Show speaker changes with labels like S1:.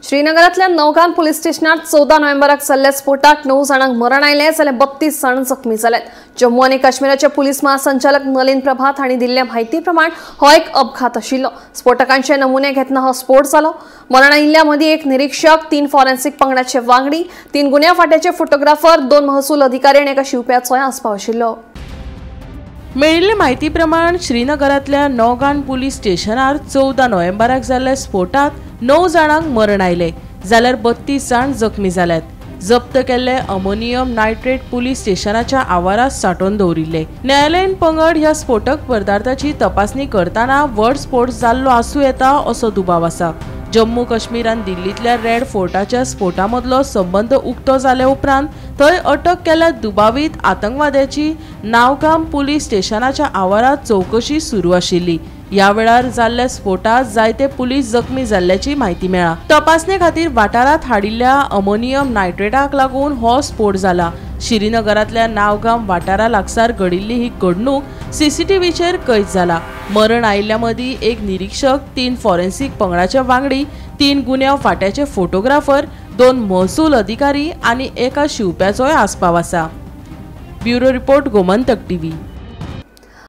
S1: श्रीनगरांतल्या नौगान police स्टेशनार 14 नोव्हेंबराक जाल्ल्या स्फोटाक 9 जाणांक मरण आयलें जाल्यार 32 जाण जखमी जाल्यात। जम्मू आनी काश्मीराचे पुलीस महासंचालक नलिन प्रभात हांणी दिल्ल्या म्हायती प्रमाण हो एक अपघात आशिल्लो। स्फोटकांचे नमुने घेतना हो स्फोट जालो। मरण आयिल्ल्या मदीं एक निरीक्षक, 3 फॉरेन्सिक पंगडाचे वांगडी, 3 गुन्यांव फांट्याचे फोटोग्राफर, 2 महसूल अधिकारी आनी एका शिवप्याचोय आस्पाव आशिल्लो।
S2: मेळिल्ले म्हायती प्रमाण श्रीनगरांतल्या नौगान पुलीस स्टेशनार 14 नोव्हेंबराक जाल्ल्या स्फोटात 9 जाणांक मरण आयले जाल्यार 32 जाण जखमी जाल्यात। जप्त केल्ले अमोनियम नायट्रेट पुलीस स्टेशनाच्या आवारात सांठोवन दवरिल्ले। न्यायालयीन पंगड ह्या स्फोटक पदार्थाची तपासणी करतना व्हड स्फोट जाल्लो आसूं येता असो दुबाव आसा। जम्मू काश्मीर आनी दिल्लींतल्या रेड फोर्टाच्या स्फोटा मदलो संबंद उक्तो जाले उपरांत थंय अटक केल्ल्या दुबावीत आतंकवाद्याची नावगाम पुलीस स्टेशनाच्या आवारात चवकशी सुरू आशिल्ली। ह्या वेळार जाल्ल्या स्फोटात जायते पुलीस जखमी जाल्ल्याची म्हायती मेळ्ळा। तपासणे खातीर वाठारांत हाडिल्ल्या अमोनियम नायट्रेटाक लागून हो स्फोट जाला। श्रीनगरांतल्या नावगाम वाठारा लागसार घडिल्ली ही घडणूक सीसीटीव्हीचेर कैद जाला। मरण आयिल्ल्या मदीं एक निरीक्षक, 3 फॉरेन्सिक पंगडाचे वांगडी, 3 गुन्यांव फांट्याचे फोटोग्राफर, 2 महसूल अधिकारी आनी एका शिवप्याचोय आस्पाव आसा। Bureau report, Gomantak TV.